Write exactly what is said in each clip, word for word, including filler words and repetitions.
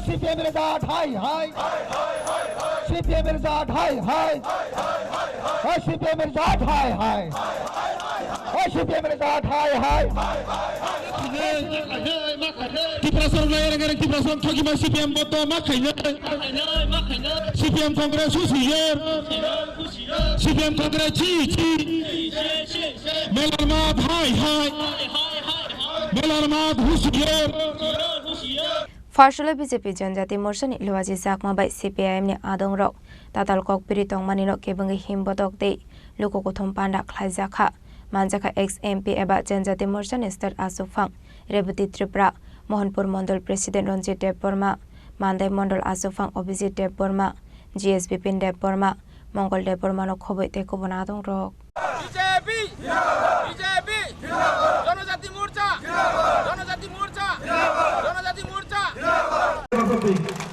C P M er jat hai hai. C P M er jat hai hai. Hai C P M er jat hai hai. Hai C P M er jat hai hai. Tiprasa rok lai reng reng Tiprasa rok thogi ma C P M boto ma khainai. C P M Congress husi yer. C P M Congress chi chi. Melarmat hai hai. Melarmat husi yer. Pharsalo B J P Janjati Morchani Luaji Chakma bai C P I M ni adongrok tatal kok piri tongmanino kebengwi himbotok tei luku kuthum panda khlaijakha. Manjakha ex M P eba Janjati Morchani State Achukphang Rebati Tripura, Mohanpur Mondol President Ranjit Debbarma, Mandai Mondol Achukphang Abhijit Debbarma, G S Bipin Debbarma, Mongol Debbarmano khoboi tei kubun adongrok. B J P! B J P! Janajati Morcha! Janajati Morcha! Janajati Morcha!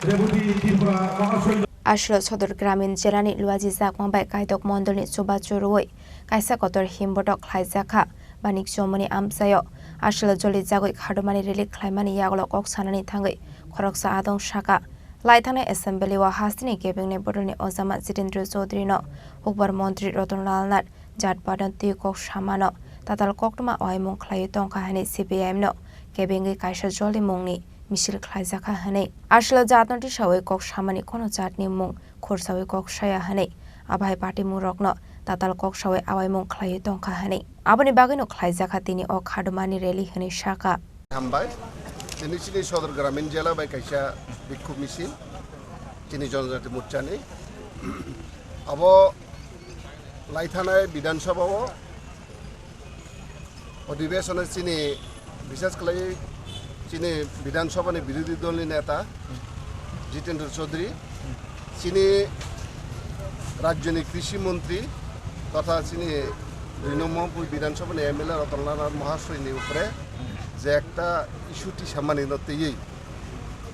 Rebati Tripura Mahasangha. Aswk Sodor Gramin Jelani Luaji Chakma bai Kaitok Mondolni chubachu rwui kaisa kotor himbotok khlaijakha. Banik chomoni amchaio aswk joli jagwi khadumani rally khlaimani yagulo kok sanani thangwi khoroksa adong saka. Laithanai assembly o hasteni kebengni bodolni ojama Jitendra Chaudhary no hukbar montri Ratan Lal Nath jat padon twi kok samano tatal koktwma oaimung khlaiwi tongkha hwnwi C P I M no kebengwi kaisa jolimungni misil khlaijakha hwnwi. Aswk jatno tisawi kok samani kono jatni mung khursawi kok saya hwnwi. Abo hai patimungrokno tatal kok sawi awaimung khlaiwi tongkha hwnwi. Aboni bagwino khlaijakha tini o khadumani rally hwnwi saka. Hambai. Tini chini Sodor Gramin Jela bai kaisa bikhub misil chini Janajati Morchani. Abo laithanai Bidhan Sabha o odhibeshone chini, bishes khlai chini Bidhan Sabha ni birodhi dol ni neta Jitendra Chaudhary, chini rajyoni krishi montri totha chini dui nombor Bidhan Sabha ni M L A Ratan Lal Nath Mahasoy ni upore je ekta issue tisamani no twiwi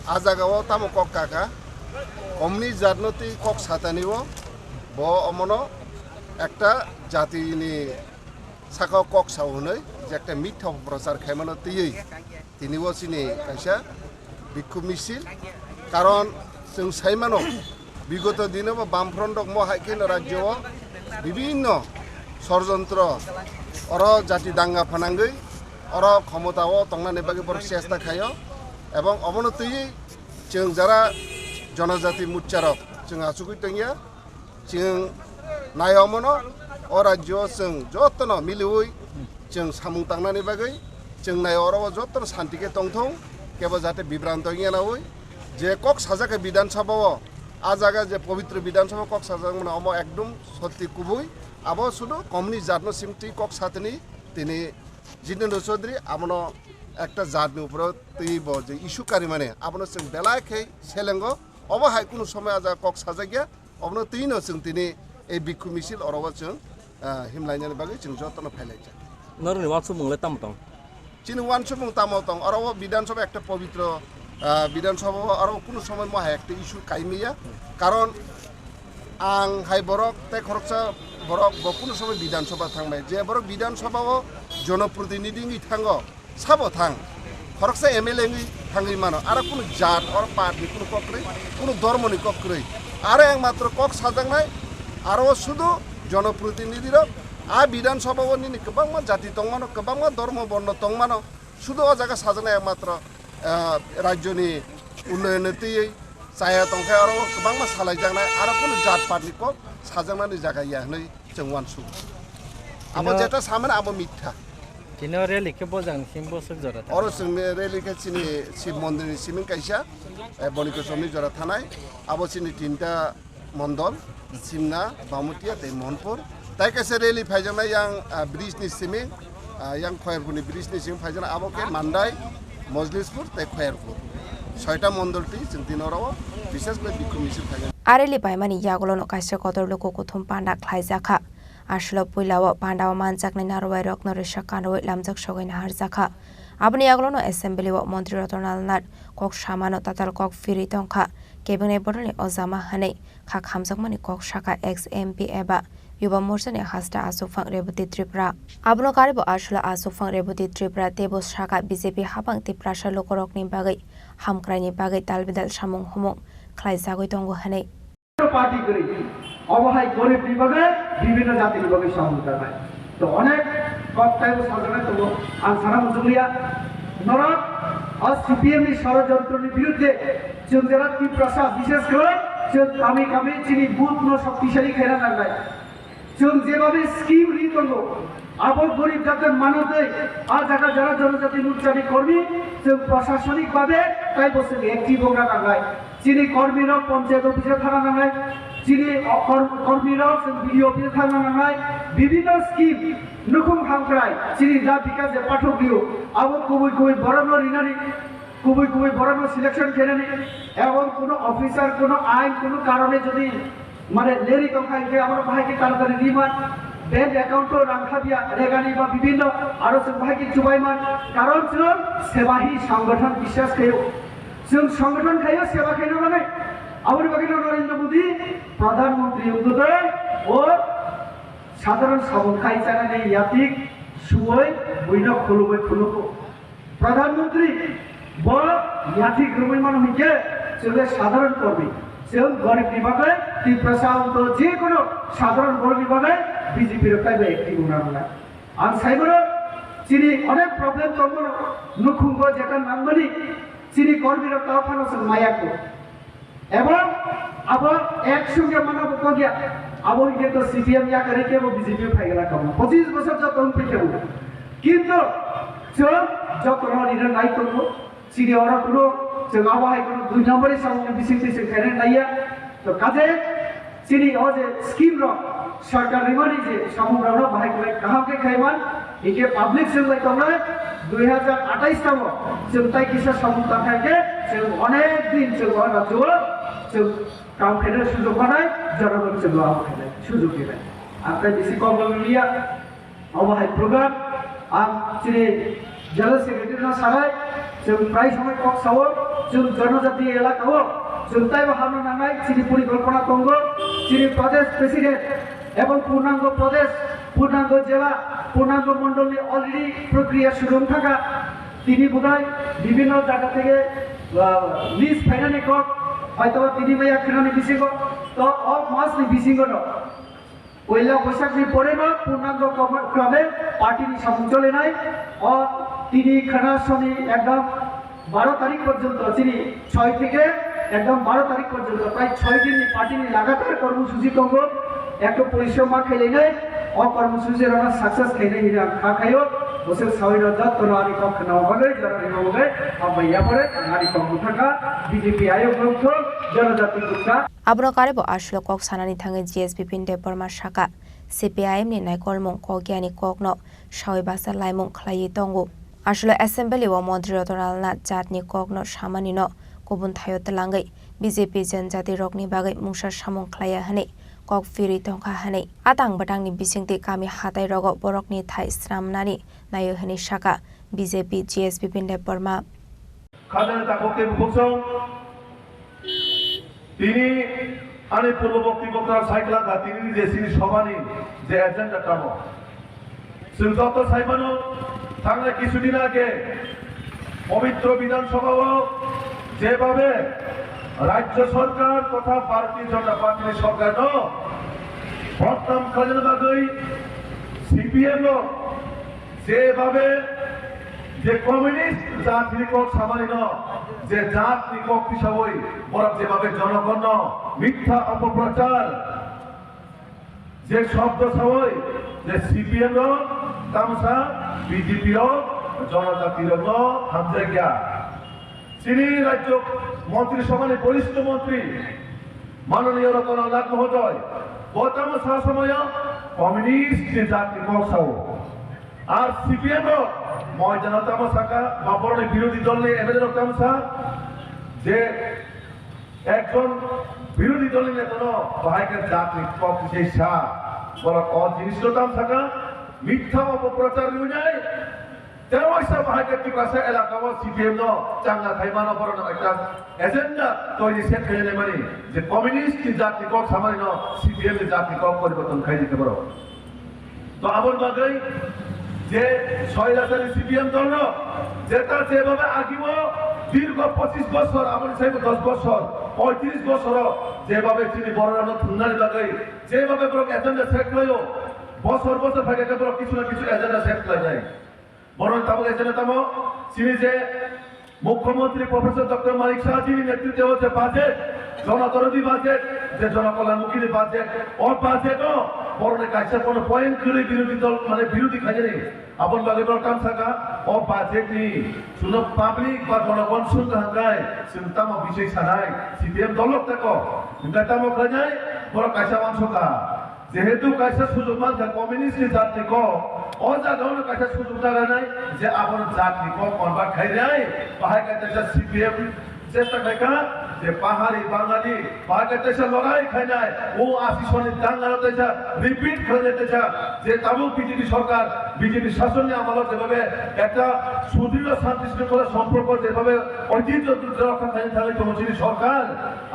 a jaga o tamo kok kaka, komni jat no twi kok satani o, bo omono ekta jati ni saka o kok sao hwnwi je ekta mitha prochar khaimano twiwi tini o chini kaisa bikhub misil. Karon chwng sai mano, bigoto dino bo Bamfront rok mo hai kheno rajyo o bibinno sorjontro oro jati danga phanangwi oro khomota o tongnani bagwi borok chesta khaio, ebong obono twiwi chwng jara Janajati Morcha rok chwng achugwi tongya. Chwng nai omono o rajyo o chwng jotono miliwi chwng samung tangnani bagwi chwng nai oro o jotono santi khe tongthung, kebo jate bibranto wngya nawi. Je kok sajak khe Bidhan Sabha o, a jaga je pobitro Bidhan Sabha kok sajak mano omo ekdom sotti kubui. Abo sudu komni jatno simtwi kok satini tini Jitendra Chaudhary abono ekta jatni uporo twi bo je issue karimani abono chwng belai khe selengo. Obo hai kunu somoi a jaga kok sajakya. Obono twino chwng tini ei bikhub misil oro o chwng, ah, himlainani bagwi chwng jotono phailaijak. Norokni wansukmung le tamo tong? Chini wansukmung tamo tong? Oro o Bidhan Sabha ekta pobitro, ah, Bidhan Sabha o oro kunu somoi mo hai ekta issue kaimaya. Karon ang hai borok tei khoroksa borok bo kunu somoi Bidhan Sabha thangmaya. Je borok Bidhan Sabha o jonoprotinidhi wngwi thango, sabo thang, khoroksa M L A wngwi thangwi mano, aro kunu jat, oro patni kunu kok kwrwi, kunu dhormoni kok kwrwi, aro ekmatro kok sajaknai, aro o sudu jonoprotinidhi rok, a Bidhan Sabha o nini kwbangma jati tongmano, kwbangma dhormo borno tongmano, sudu o jaga sajaknai ekmatro, ah, rajyoni unnayonni twiwi chaya tongkhe aro kwbangma salaijaknai, aro kunu jat patni kok sajaknani jaga ya hwnwi chwng uansuk. Abo Tino- jeta samani abo mitha. Tino rally khe bojang sim bosok jora tha. Oro chwngni rally khe chini Shiv Mondir ni siming kaisa, eh, Boni Kochomni jora thanai. Abo chini tinta mondol, Simna, Bamutia tei Mohanpur. Tai kaisa rally phaijaknai yang, ah, bridge ni siming, ah, yang Khoyerpur ni bridge ni siming phaijaknai abo khe Mandai, Mojlispur tei Khoyerpur. Soita mondol twi chwng tini oro o bishes khlai bikhum misil phaijaknai. A rally paimani yagulono kaisa kotor luku kuthum panda khlaijakha. Aswkno puila o panda o manjaknai narwai rokno rwsa kanrwi lamjak sogwi naharjakha. Aboni yagulono assembly o montri Ratan Lal Nath kok samano tatal kok phirwi tongkha, kebengni bodolni ojama hwnwi kha khamjakmani kok saka ex M P eba Yuba Morchani hasta Achukphang Rebati Tripura. Abono karibo aswkno Achukphang Rebati Tripura teibo saka B J P hapang Tiprasa lukurokni bagwi Hamkraini bagwi dalbidal samung humung khlaijagwi tongo hwnwi. Party kwrwi. Obo hai gorib ni bagwi, bibhinno jati ni bagwi samung tangnai. To onek kok taibo sajaknai tongo, ang sana muchungliya. Norok o C P M ni sorojontro ni biruddhe chwng jera Tiprasa, bishesh kore chwng kami kami chini booth no shoktisali khaina nangnai. Chwng jebabe scheme ri tongo, abo gorib jati manatwi a jaga jara Janajati Morcha ni kormi chwng prashasonik babe taibo chwng active wngna nangnai. Chini kormi rok panchayat office thana nangnai, chini kor-, kormi rok chwng B D O office thana nangnai, bibhinno scheme nukhung hamkrai chini da bikas je pathok rio, abo kubui kubui borok no rinani, kubui kubui borok no selection khainani, ebong kuno officer kuno ain kuno karone jodi mane leri tongkha hinkhe abo bahai khe taratari riman, bank account o rang khabya regani ba bibhinno aro chwng bahai khe chubaiman, karon chwng sebahi songgothon biswas khaio. Chwng songgothon khaio seba khaina bagwi. Aboni bagwi no Narendra Modi Pradhan Mantri wngtwi o sadharon samung khai chanani yatik suwoi buino khulumoi khuluko. Pradhan Mantri bo yatik rwmwi mano hinkhe chwng le sadharon kormi. Chwng gorib ni bagwi Tiprasa wngto je kono sadharon borok ni bagwi B J P rok kaibai active wngna nangnai. Ang saimano chini onek problem tongmano nukhungo jeta nangmani chini kormi rok tao phano chwng maya ko. Ebong abo ek sungya mana bo kogya, abo hinkhe to C P M yakarwi kebo B J P phaigala kamo. Pochis bosor joto wngphi kebo. Kintu chwng jotono rina nai tongo. Chini oro kuno chwng abo hai kuno dui number ni samung ni bising twi chwng khaina naiya. To kaje chini o je scheme rok sarkar rimani je samung rok no bahai khlai kaham khe khaiman, hinkhe public chwng bai tongnai dui hazar atais tamo chwng tai kisa samung tangkha khe chwng onek din chwng o rajyo o chwng kam khaina sujog manai, jonogon chwng o abo khainai sujog rinai. Ang tai bisi kok liya. Obo hai program ang chini General Secretary no sanai, chwng prai somoi kok sao, chwng Janajati elaka o chwng taibo hamna nangnai, chini porikolpona tongo, chini Pradesh President ebong Purnango Pradesh, Purnango Jela, Purnango Mondol ni already prokriya shuru wng thangkha, tini budai bibhinno jaga theke list phainani kok, hoytoba tini maya khwnani bisingo, to o mas ni bisingo no. Poila Boisakh ni pore no Purnango Kama-, Krame party ni samung cholenai. O tini khana soni ekdom baro tarik porjonto, chini choi theke ekdom baro tarik porjonto, prai choi din ni party ni lagatar kormosuji tongo. Ekto porishrom ma khailainai, o kormosuji rok no success khainai hinwi ang kha khaio. Bwswk sawi no joto no ani kok khna bagwi, jora rima bagwi, hambai yapore ang ani kok bwthakha, B J P ayok rok thok, Janajati Morcha. Abono karwi bo aswk kok sanani thangwi G S Bipin Debbarma sakha, C P I M ni naikolmung kok yani kokno sawi basa laimung khlaiwi tongo. Aswk assembly o montri Ratan Lal Nath jatni kokno samani no kubun thaio twlangwi B J P janjati rokni bagwi mungsa samung khlaiya hwnwi kok phirwi tongkha hwnwi. A tang bwtangni bisingtwi kami hatai rogo borokni thai swnamnani naio hwnwi sakha B J P G S Bipin Debbarma. Khajani takhuk tei bukhuk song. Tini ani purbo bokti bokra sai kwlangkha, tini ni je chini sobha ni je agenda tamo. Chwng joto sai mano, thangnai kisu din age Pabitro Bidhan Sabha o jebhabe Rajya Sarkar totha Bharatiya Janata Party ni sarkar no bodnam khlaina bagwi C P M no jebhabe je communist jatni kok samani no, je jatni kok tisawi borok jebhabe jonogon no mithya opoprochar, je shobdo sawi je C P M rok tamsa B J P rok jonojati rok no hamjakya. Chini rajyo montri sabhani borishto montri manoniyo Ratan Lal Nath mohodoy bo tamo sa somoyo communist ni jatni kok sao. Ar C P M rok moidano tamo saka, ba boroni birodhi dolni M L A rok tamo sa je ekjon birodhi dolni netano bahai khe jatni kok se sa, borok o jinisno tamo saka, mithya opoprochar rwnai. Tei waisa bahai khe Tiprasa elaka o C P M no changa khai mano, borok no ekta agenda toiri set khai nai mani je communist ni jat ni kok samani no C P M ni jat ni kok poriborton khai di borok. To aboni bagwi je Soilachari C P M dol no jeta jebhabe agi o B দীর্ঘ পঁচিশ বছর, aboni saibo dos bochor, poitris bochoro jebabe chini bororokno thumnani bagwi jebabe borok agenda set khlaio, bochor bochor phaikhe borok kichu na kichu agenda set khlainai. Borok tabuk agenda tamo chini je Mukhyamantri Professor Doctor Manik Saha jini netritwo je budget, jonodorodhi budget, je jonokolyanmukhini budget, o budget o borokni kaisa kono point kwrwi birodhi dol, mane birodhi khainani. Aboni bagwi borok tamo sakha, o budget ni chwngno public ba jonogon swngkha hwnkhe chwng tamo bising sanai, C P M dol rok tako. Hwnkhe tamo khlainai, borok kaisa uansukha. Jehetu kaisa sujuk mankha communist ni jat ni kok, o jaga ono kaisa sujuk naranai je abono jat ni kok convert khainai, bahai kaisa C P M chesta khaikha je pahari Bangali bahai kaisa lorai khainai, o asi soni dangano kaisa repeat khainai kaisa je tabuk B J P sorkar, B J P sasonni amalo jebabe ekta sudrido shanti shringkhola somporko jebabe oitijyo rokha khainai thangwi tongo chini sorkar,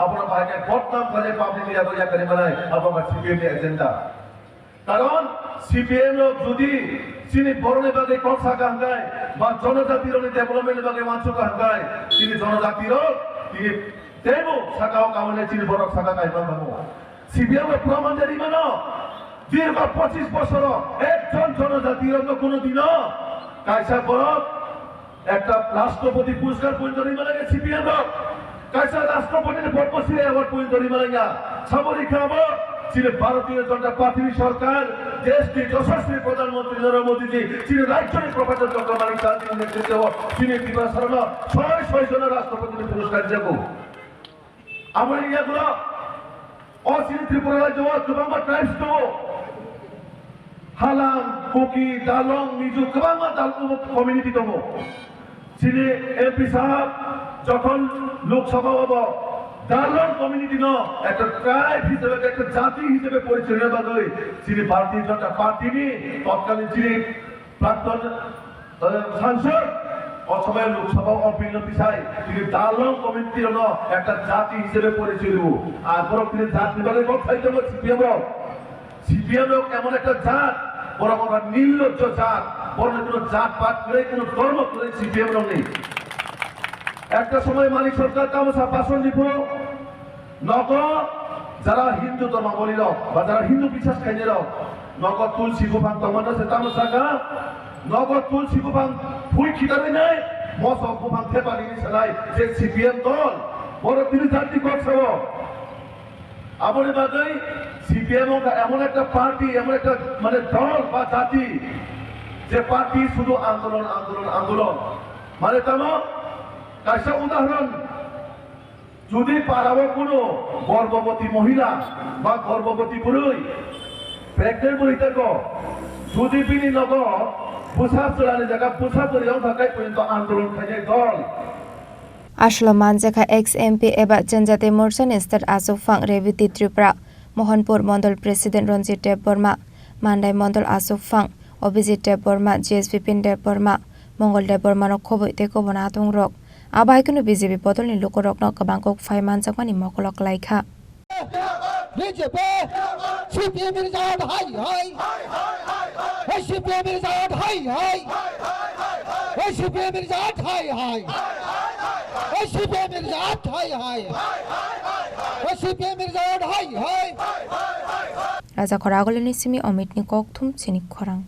abono bahai khe bodnam khainai public ni yago yakari manai, abo wngkha C P M ni agenda. Karon C P M rok jodi chini borokni bagwi kok sakha hwnkhe ba jonojati rokni development ni bagwi uansukha hwnkhe chini jonojati rok tini teibo sakao kaui nai chini borok sakha kaiman bango. C P M rok proman de rimano dirgho pochis bochoro ekjon jonojati rokno kono dino kaisa borok Ekta Rashtrapati Puraskar poin dori malai C P M rok. Kaisa Rashtrapati ni Padma Shri Award poin dori malai ya. Sabo rikha abo chini Bharatiya Janata Party ni sorkar, desh ni yashasvi Pradhan Mantri Narendra Modi ji, chini rajya ni Professor Doctor Manik Saha ji ni netritwo chini Tiprasa rok no soi soi jona Rashtrapati ni Puraskar jago. Aboni yagulo o chini Tripura rajyo o kwbangma tribes tongo. Halam, Kuki, Darlong, Mizo kwbangma dal-, community tongo. Chini M P sahab jokhon Lok Sabha o bo Darlong community no ekta tribe hisabe, ekta jati hisabe porichoy rwna bagwi chini Bharatiya Janata Party ni totkalin chini Prakton, eh, sangsod, o somoy Lok Sabha o bill no tisai, tini Darlong community no ekta jati hisebe porichoy rwo. Ar borok tini jat ni bagwi kok khai tongo C P M rok. C P M rok emon ekta jat, borok ongkha nirlojjo jat, borok ni kuno jat pat kwrwi, kuno dhormo kwrwi C P M rok ni. Ekta somoy Manik Sarkar tamo sa bhasan di phuru, Nogo jara Hindu dhormaboli rok ba jara Hindu biswas khainai rok, nogo tulsi buphang tongmano se tamo saka, nogo tulsi buphang phui khitarwi nai, mosok buphang thepali ni salai je C P M dol, borok tini jati kok sao. Aboni bagwi C P M wngkha emon ekta party, emon ekta mane dol ba jati, je party sudu andolon, andolon, andolon. Mane tamo kaisa udahoron, Jodi parao kuno gorboboti mohila ba gorboboti bwrwi, pregnant bwrwi tako, jodi bini nogo bwsa chwlani jaga bwsa bwrwi wngkha khe porjonto andolon khainai dol. Aswlwi manjakha ex M P eba Janjati Morcha ni state achukphang Revati Tripura, Mohanpur Mondol President Ranjit Debbarma, Mandai Mondol achukphang Abhijit Debbarma, G S Bipin Debbarma, Mongol Debbarma no khobwi tei kobo natung rok. Abo hai kheno B J P bodolni lukurokno kwbang kok phai manjakmani mokolo kwlaikha. B J P, C P M ni jat hai hai. Hey, C P M ni jat hai hai. Hey, C P M ni jat hai hai. Hey, C P M ni jat hai hai. Hey, C P M ni jat hai hai. Raja Khoragulini simi Omitni kokthum chini khorang.